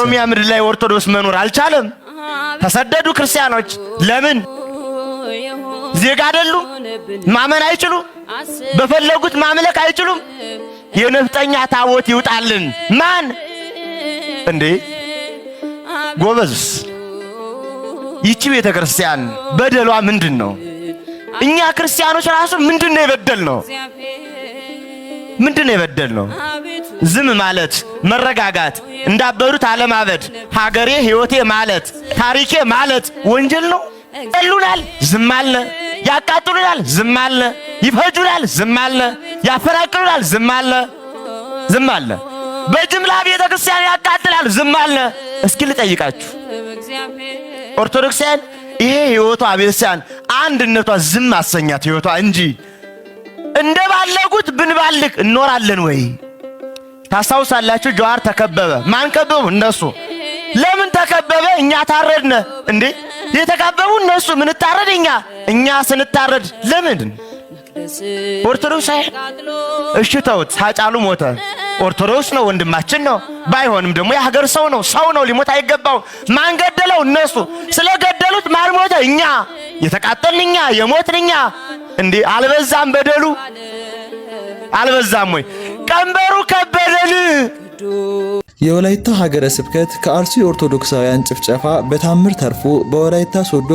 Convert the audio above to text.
ኦሮሚያ ምድር ላይ ኦርቶዶክስ መኖር አልቻለም። ተሰደዱ ክርስቲያኖች። ለምን? ዜጋ አይደሉም? ማመን አይችሉም? በፈለጉት ማምለክ አይችሉም? የነፍጠኛ ታቦት ይውጣልን። ማን እንዴ ጎበዝ? ይቺ ቤተ ክርስቲያን በደሏ ምንድን ነው? እኛ ክርስቲያኖች ራሱ ምንድን ነው የበደል ነው? ምንድን ነው የበደል ነው? ዝም ማለት፣ መረጋጋት፣ እንዳበዱት አለማበድ፣ ሀገሬ ሕይወቴ ማለት፣ ታሪኬ ማለት ወንጀል ነው? ይሉናል፣ ዝም አልነ። ያቃጥሉናል፣ ዝም አልነ። ይፈጁናል፣ ዝም አልነ። ያፈናቅሉናል፣ ዝም አልነ። ዝም አልነ። በጅምላ ቤተ ክርስቲያን ያቃጥላል፣ ዝም አልነ። እስኪ ልጠይቃችሁ ኦርቶዶክሳውያን፣ ይሄ ሕይወቷ ቤተክርስቲያን አንድነቷ ዝም አሰኛት ሕይወቷ እንጂ እንደ ባለጉት ብንባልግ እኖራለን ወይ? ታስታውሳላችሁ? ጀዋር ተከበበ። ማን ከበቡ? እነሱ። ለምን ተከበበ? እኛ ታረድነ እንዴ? የተከበቡ እነሱ፣ ምንታረድ እኛ። እኛ ስንታረድ ለምን ኦርቶዶክስ? እሺ ተውት። ሃጫሉ ሞተ። ኦርቶዶክስ ነው፣ ወንድማችን ነው። ባይሆንም ደግሞ የሀገር ሰው ነው፣ ሰው ነው፣ ሊሞት አይገባው። ማን ገደለው? እነሱ። ስለገደሉት ማን ሞተ? እኛ። የተቃጠልን እኛ፣ የሞትን እኛ። እንዴ አልበዛም? በደሉ አልበዛም ወይ? ቀንበሩ ከበደን። የወላይታ ሀገረ ስብከት ከአርሲ ኦርቶዶክሳውያን ጭፍጨፋ በታምር ተርፎ በወላይታ ሶዶ